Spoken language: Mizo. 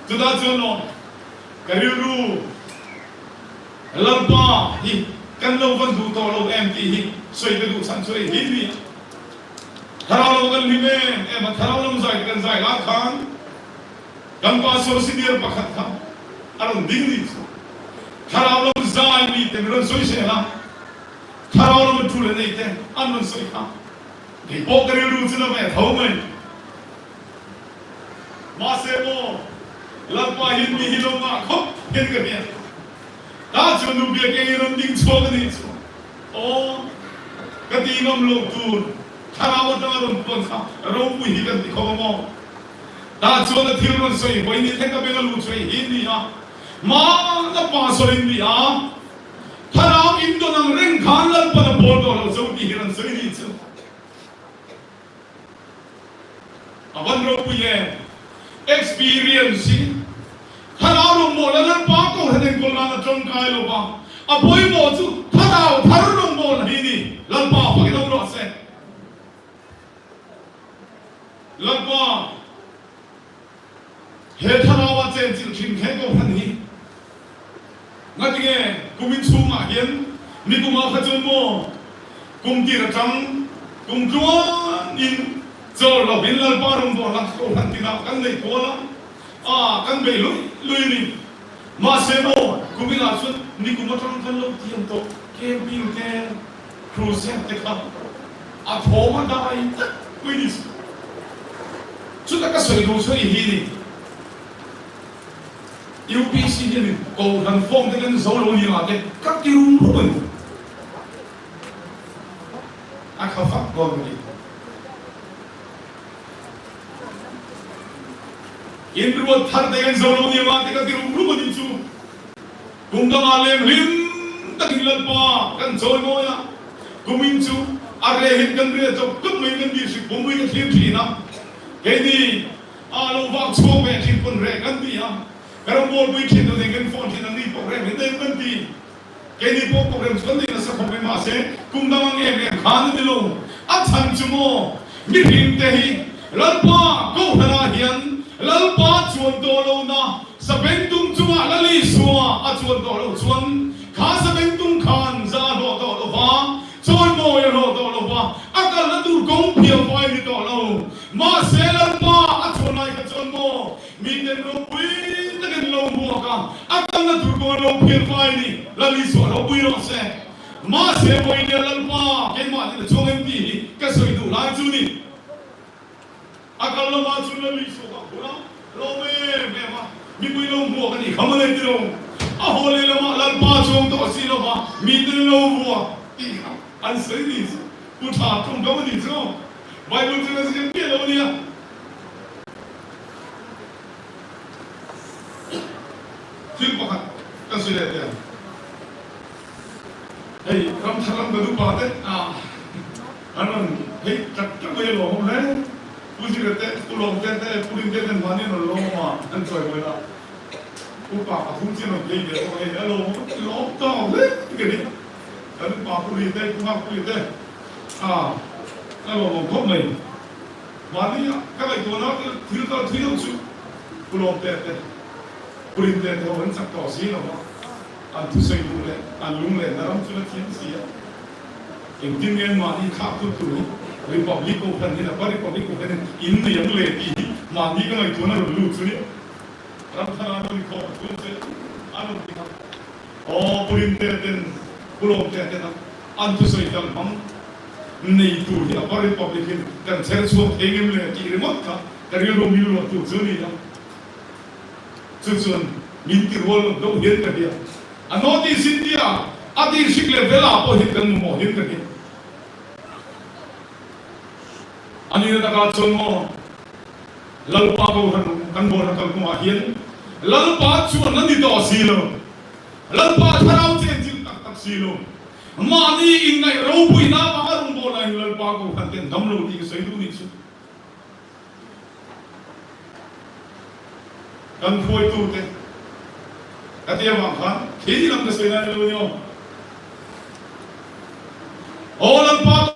Chutah chuan aw ka rilru Lalpa hi kan lo van duh tawh lo em tih hi sawi ka duh chhan chu hei hi ni a. Thlarau lam kan hlim em em a, thlarau lam zai te kan zai lai khan kan pastor senior pakhat kha a rawn ding ni chu. Thlarau lam zai mi te min rawn sawi sel a, thlarau lama tul a nei te an rawn sawi kha. Kei pawh ka rilru chu la ve tho mai. Mahse maw, Lalpa hian mi hi lo ngah khawp hian ka hria. Tah chuan nu biakeng i rawn ding chhuak a nih chu. Aw, ka ti ngam lo tur thlarau atanga rawn puan kha ropui hi kan ti khawp a maw? Tah chuan a thil rawn sawi hawi ni thleng ka beng a luh chu hei hi ni a, Hmana pa sawi ni a, thlarau in dawn ang reng khan Lalpan a bawl tawh lo zo tih hi rawn sawi ni chu. A van ropui em! Experience hi thlarau rawngbawlna Lalpa Kohhran enkawl nan a tangkai lo va, a pawimawh chu thlarau thar rawngbawlna hi ni. Lalpa fakin awm rawh se. Lalpa. He thlarau a chenchilh thin he Kohhran hi ngatinge kum in chhungah hian nikumah kha chuan maw kum tir atang kum tluan in chawl lo in Lalpa rawngbawlna Kohhran tinah kan neih kual a, a kan beih luih luih a ni. Mahse maw kum inah chuan nikum atang kan lo tiam tawh camping te crusade te kha a thawm a dai tak pui ni. Chuta ka sawi duh chu i hi ni. UPC hianin Kohhran form te kan zo lo ni ang te ka ti rum rum a ni. A kha fak dawn ka ti. Inruat thar te kan zo lo ni ang te ka ti rum rum a ni chu. Kum dangah leng hlim takin Lalpa kan chawi mawi a, kumin chu a rehin kan riah chawp tawp mai kan tih hrik pawm mai ka thlir thin a, keini a lo vak chhuak ve thin pawn reh kan ti a, ka rawngbawlpui thin lo nen kan phone thin an ni pawh reh mai daih kan ti. Keini pawh program chu kan nei nasa khawp mai mahse kum dang ang em em khan a ni lo. A chhan chu maw mihring te hi Lalpa Kohhranah hian Lalpa chuan tawh lohna Sabengtung chungah Lal Isua a chuan tawh loh chuan kha Sabengtung khan za a hlawh tawh lo va, chawimawi a hlawh tawh lo va, a kalna tur kawng phialfai a ni tawh lo. Mahse Lalpa a chuan lai kha chuan maw Miten ropui takin lo hmuak a, a kalna tur pawh an lo phiar fai a ni. Lal Isua ropui rawh se. Mahse, Vawinia Lalpa keimah hnena chuang em tih hi ka sawi duh lai chu ni. A kal lamah chuan Lal Isua kha a phur a, lawm em em a, mipui lo hmuak a nih kha mawle ti lo. A haw leh lamah Lalpa chuang tawh si lova miten an lo vuak tih kha an sawi ni chu. Pu Tha tawngkam a nih chu. Bible chuan a ziak miah lo a nia. Thil pakhat ka sawi leh teh ang. Hei ram thar lam ka dupa te an rawn hei tak tak mai a lawmawm hle. Pu Zira te, Pu Lawmte te, Pu Rinte ten mahni an rawn lawmawm a, an chawi mawi a. Upa pathum chi an rawn phei ve bawk a, hei a lawmawm a, lawm tawk hle ka ni. Kan upa Pu Rinte, Pu Nghakpuii te a lawmawm khawp mai. Mahni ka ngaihtuahna thil kal thui deuh chu Pu Lawmte te, Pu Rinte te ho an chak tawh si lo va, an thusawi duh leh an lung leh na ram chu la thiam si a. Engtin nge mahni thlak tut tur hi Republic Kohhran hian apa Republic Kohhran hian in nei ang le tih hi mahni ka ngaihtuahna rawn lut chu nia. Ram thar a rawn khawh thu che a rawn ti kha. Aw Pu Rinte ten Pu Lawmte ten a an thusawi kal hmang nei tur hi a Party Public in kan chher chhuak thei ngem le tih ringawt kha ka rilru mil luah tur chu a ni a. Chu chuan min ti rual lo deuh hian ka hria. A North-East India a district level ah pawh hian kan mamawh hian ka hria. A nihna takah chuan maw Lalpa Kohhran kan bawlna kalkawngah hian Lalpa chuan a ni tawh si lo. Lalpa thlarau chenchilh tak tak si lo. Mahni inngaih ropuina avanga rawngbawlna in Lalpa Kohhran ten dam lo tih ka sawi duh nih chu. Kan hruaitute ka ti avang khan khi lam ka sawi lai lo ni aw. Aw Lalpa.